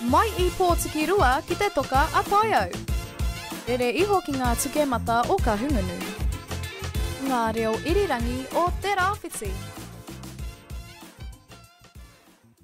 Mai i Pōtikirua ki te toka a Taiau. Rere iho ki ngā tukemata o Kahungunu. Ngā reo irirangi o Te Rāwhiti.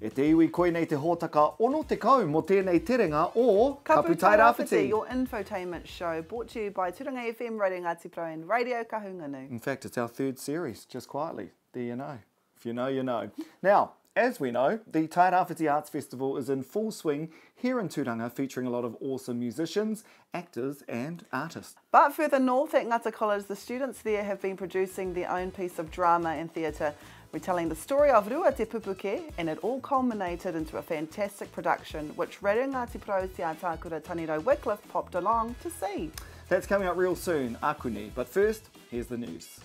E te iwi, koinei te hōtaka 60 mō tēnei terenga o Kapu Tairāwhiti, your infotainment show brought to you by Turanga FM, Radio Ngāti Porou and Radio Kahungunu. In fact, it's our third series, just quietly. There you know. If you know, you know. Now, as we know, the Tairāwhiti Arts Festival is in full swing here in Turanga, featuring a lot of awesome musicians, actors and artists. But further north at Ngata College, the students there have been producing their own piece of drama and theatre, retelling the story of Rua Te Pupuke, and it all culminated into a fantastic production, which Radio Ngāti Porou's Te Ataakura Tanirau Wickliffe popped along to see. That's coming up real soon, akuni. But first, here's the news.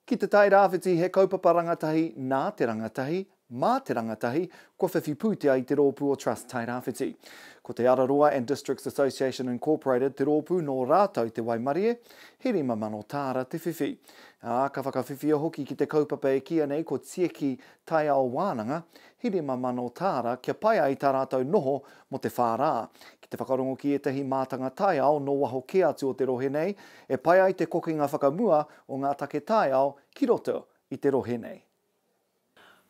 Ki Te Tai Rāwhiti he kaupapa rangatahi nā te rangatahi, mā te rangatahi, kua whiwhi pūtea i te rōpū o Trust Tairāwhiti. Ko Te Araroa and Districts Association Incorporated te rōpū nō rātou te waimarie, he 5,000 tāra te whiwhi. Ā, ka whakawhiwhia hoki ki te kaupapa e kīia nei ko Tieki Taiao Wānanga, he 5,000 tāra kia pai ai tā rātou noho mō te whā rā, ki te whakarongo ki ētahi mātanga taiao nō waho kē atu o te rohe nei, e pai ai te kokenga whakamua o ngā take taiao ki roto i te rohe nei.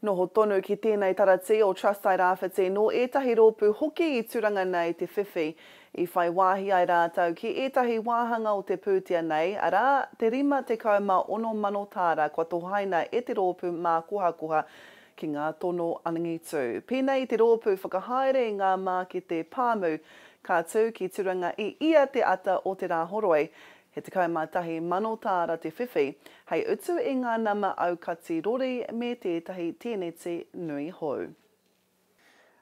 Noho tonu ki tēnei taratī o Trust Tairāwhiti nō ētahi rōpū hoki i Turanga nei te whiwhi. I whai wāhi ai rātou ki ētahi wāhanga o te pūtea nei, arā, te 56 mano tāra kua tohaina e te rōpū mākohakoha ki ngā tono angitū. Pēnei i te rōpū whakahaere i ngā mākete pāmu, ka tū ki Turanga i ia te ata o te Rāhoroi, he 11 mano tāra te whiwhi, hei utu i ngā nama aukati rori me tētahi tēneti nui hou.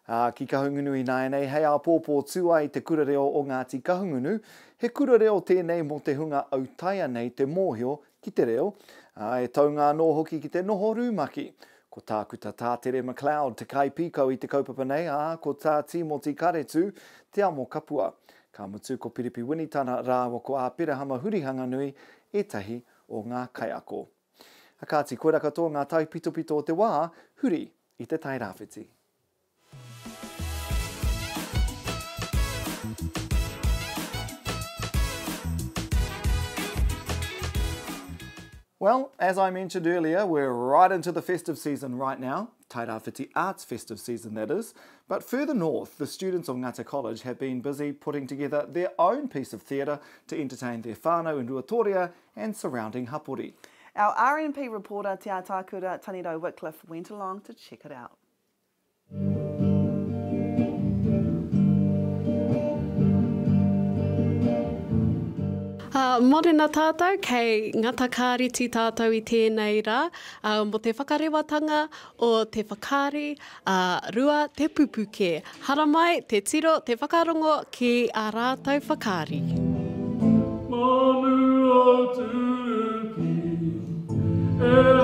Ā, ki Kahungunu ināianei, hei āpōpō tū ai te kura reo o Ngāti Kahungunu. He kura reo tēnei mō te hunga autaia nei te mōhio ki te reo, ā, e taunga anō hoki ki te noho rumaki. Ko Tākuta Tātere McLeod te kaipīkau i te kaupapa nei, ā, ko Tā Tīmoti Karetu te amo kapua. Ka mutu ko Piripi Winitana rāua ko Āperahama Hurihanganui ētahi o ngā kaiako. A kāti, koira katoa ngā taipitopito o te wā, huri i Te Tairāwhiti. Well, as I mentioned earlier, we're right into the festive season right now. Tairāwhiti Arts Festive season, that is. But further north, the students of Ngata College have been busy putting together their own piece of theatre to entertain their whānau in Ruatoria and surrounding hapori. Our RNP reporter Te Ataakura Tanirau Wickliffe went along to check it out. Morena tātou, kei Ngata Kāreti tātou i tēnei rā, mō te whakarewatanga o te whakaari a Rua Te Pupuke. Haramai te tiro, te whakarongo ki ā rātou whakaari. Manu o Turuki, e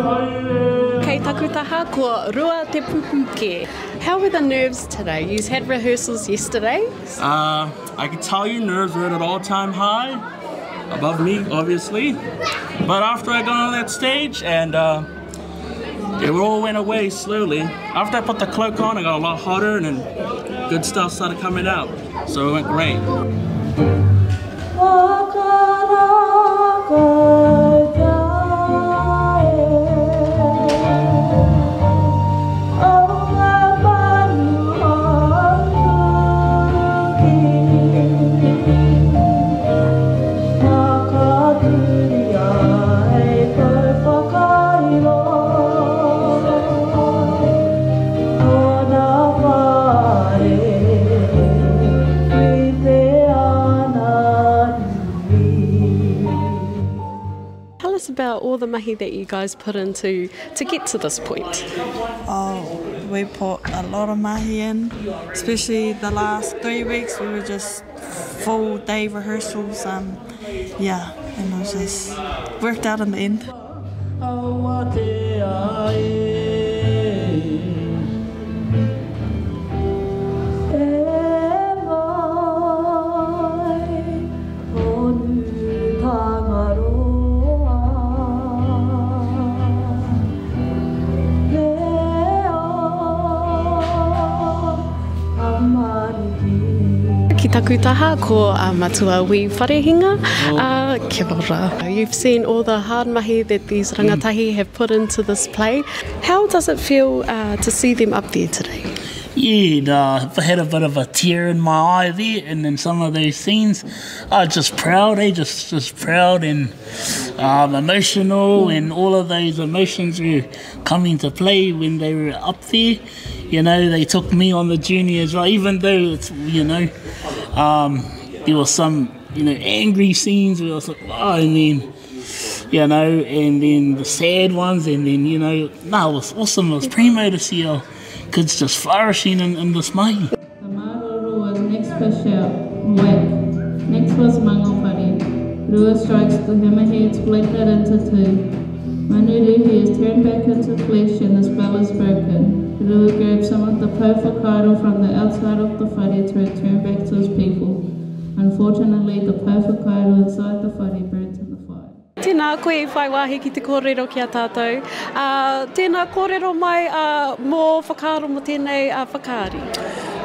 haere Kei taku taha ko Rua Te Pupuke. How were the nerves today? You had rehearsals yesterday. I can tell you nerves were at an all-time high, above me, obviously. But after I got on that stage and it all went away slowly. After I put the cloak on, I got a lot hotter and then good stuff started coming out. So it went great. Tell us about all the mahi that you guys put into to get to this point. Oh, we put a lot of mahi in, especially the last 3 weeks. We were just full day rehearsals. Yeah, and it was just worked out in the end. tōku taha ko a Matua Wi Wharehinga. Kia ora. You've seen all the hard mahi that these rangatahi have put into this play. How does it feel to see them up there today? Yeah, I had a bit of a tear in my eye there, and then some of those scenes, I'm just proud, eh? Just, just proud and um, emotional, and all of those emotions were coming to play when they were up there. You know, they took me on the journey as well, even though it's, you know, um, there were some, you know, angry scenes where I was like, oh, and then, you know, and then the sad ones, and then, you know, no, it was awesome. It was primo to see our kids just flourishing in, in this mahi. The maroro was next fish out, whack. Next was Mangopare. Rua strikes the hammerhead, split it into two. Manuruhi is turned back into flesh and the spell is broken. Rua grabs some of the powhakairo from the outside of the whare to return back to his people. Unfortunately, the powhakairo inside the whare burnt in the fire. Tēnā koe i whai wāhi ki te kōrero ki a tātou. Ā, tēnā kōrero mai, ā, mō ō whakaaro mō tēnei whakaari.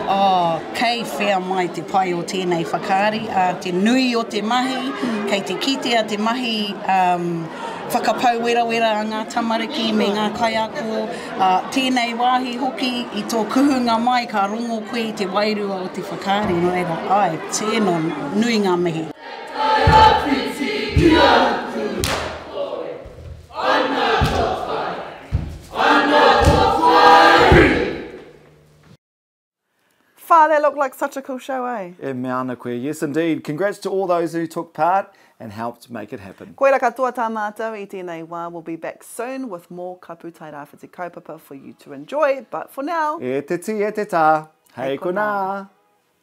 Oh, kei whea mai te pai o tēnei whakaari, ā, te nui o te mahi, kei te kitea te mahi, um, whakapau werawera a ngā tamariki me ngā kaiako, ā, tēnei wāhi hoki i tō kuhunga mai ka rongo koe i te wairua o te whakaari, nō reira, āe, tēnō nui ngā mihi. Wha, that looked like such a cool show, eh? E mea ana koe, yes indeed. Congrats to all those who took part and helped make it happen. Koira katoa tā mātou i tēnei wā. We'll be back soon with more Kapu Tairāwhiti kaupapa for you to enjoy, but for now... E te tī, e te tā, hei konā!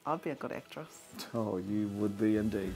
I'd be a good actress. Oh, you would be indeed.